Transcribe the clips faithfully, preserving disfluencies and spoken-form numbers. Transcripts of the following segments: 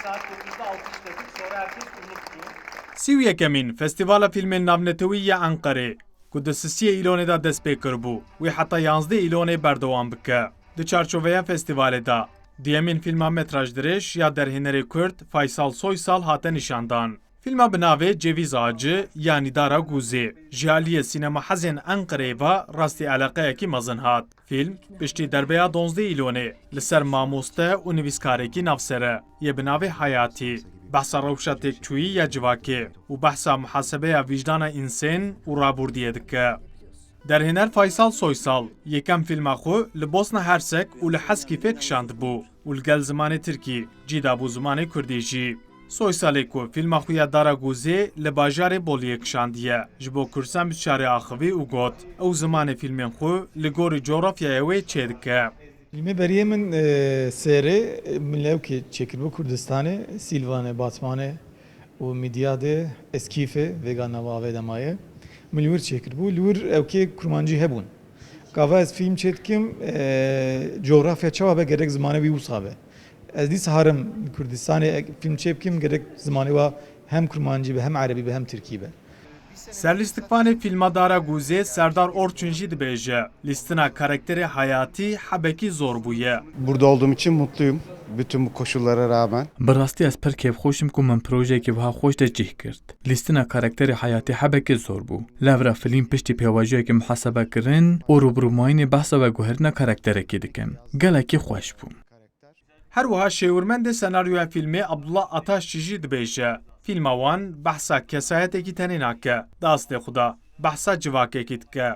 Saat dokuzda alkış dedik, sonra herkes unuttu. Sî û yekemîn Festîvala Fîlmên Navnetewî ya Enqerê, ku di sisiyê Îlonê de dest pê kiribû, wê heta yanzdeh Îlonê berdewam bike. Di çarçoveya festîvalê de, duyemîn fîlma metraj dirêj ya derhênerê Kurd Faysal Soysal hate nîşandan. Fîlma bi navê Cevîz Acı yanî Dara Gûzê ji aliyê Sînema Hezên Enqereyê ve rastî eleqeyekî mezin hat. Fîlm piştî derbeya donzdeh Îlonê li ser mamoste û nivîskarekî navsere yê bi navê Hayatî, behsa rewşa têkçûyî ya civakê û behsa muhasebeya vîjdana însên û rabûrdiyê dike. Derhêner Faysal Soysal yekem fîlma xwe li Bosna Hersek û li Heskîfê kişandibû û li gel zimanê tirkî cî dabû zimanê kurdî jî. Soysalê ku fîlma xwe ya Dara Gûzê li bajarê Boliyê kişandiye, ji bo Kursan bi çarê axivî û got, ew zimanê fîlmên xwe li gorî cografyaya wê çêdike. Fîlmê beriyê min, e, sêrê, e, min lewkê çêkiribû Kurdistanê, Sîlvanê, Batmanê û Midyadê, Eskîfê, vêga nava avê de maye. Min li wir çêkiribû, li wir ewkê kurmancî hebûn. Gava ez fîlm çêdikim, e, cografya çawa be, gerek zimanê wî wisa be. Ez dîsa harim Kurdistanê, e, fîlm çêbikim, gerek zimanê wa hem kurmancî be, hem erebî be, hem tirkî be. Serlîstikvanê fîlma Dara Gûzê Serdar Orçun jî dibêje, lîstina karakterê Hayatî hebekî zor bûye. Burada olduğum için mutluyum. Bütün bu koşullara rağmen. Bi rastî ez pir kêfxweş im ku min projeyekî wiha xweş destgîr kir. Lîstina karakterê Hayatî hebekê zor bû. Lewra fîlm piştî pêvajoyekê muhasebe kirin û rûbirûmayînê behsa veguherîna karakterekî dikin. Gelekî xweş bû. Her wiha şêwirmendê senaryoya fîlmê Abdullah Ataşçî jî dibêje, fîlma wan behsa kesayetekî tenê nake, di aslê xwe de behsa civakekî dike.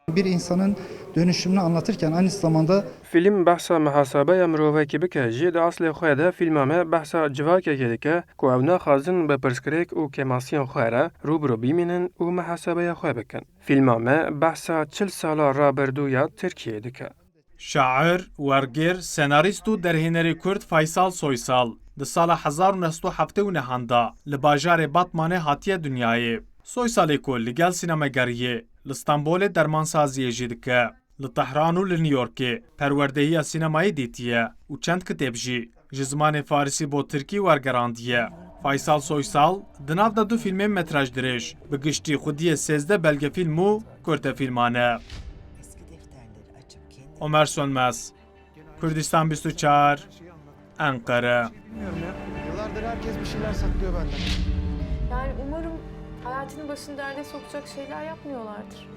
Bir insanın dönüşümünü anlatırken aynı zamanda Fîlm behsa mihasabeya mirovekî bike jî, di aslê xwe de fîlma me behsa civakekê dike ku ew naxwazin bi pirsgirêk û kêmasiyên xwe re rû bi rû bimînin û mihasebeya xwe bikin. Fîlma me behsa çil sala rabirdû ya Tirkiyeyê dike. Şair, wergêr, senarîst û derhênerê Kurd Faysal Soysal di sala hezar û neh sed û heftê û nehan de li bajarê Batmanê hatiye dinyayê. Soysalê ku li gel sînemegeriyê li Stenbolê dermansaziyê jî dike, li Tehran û li New Yorkê perwerdehiya sînemayê dîtiye û çend kitêb jî ji zimanê farisî bo tirkî wergerandiye. Faysal Soysal di nav de du fîlmên metraj dirêj, bi giştî xwediyê sêzdeh belgefîlm û kurtefîlman e. Omer Sönmez, Kurdistan bîst û çar, Enqere. Bilmiyorum ya. Yıllardır herkes bir şeyler saklıyor benden. Yani umarım Hayati'nin başını derde sokacak şeyler yapmıyorlardır.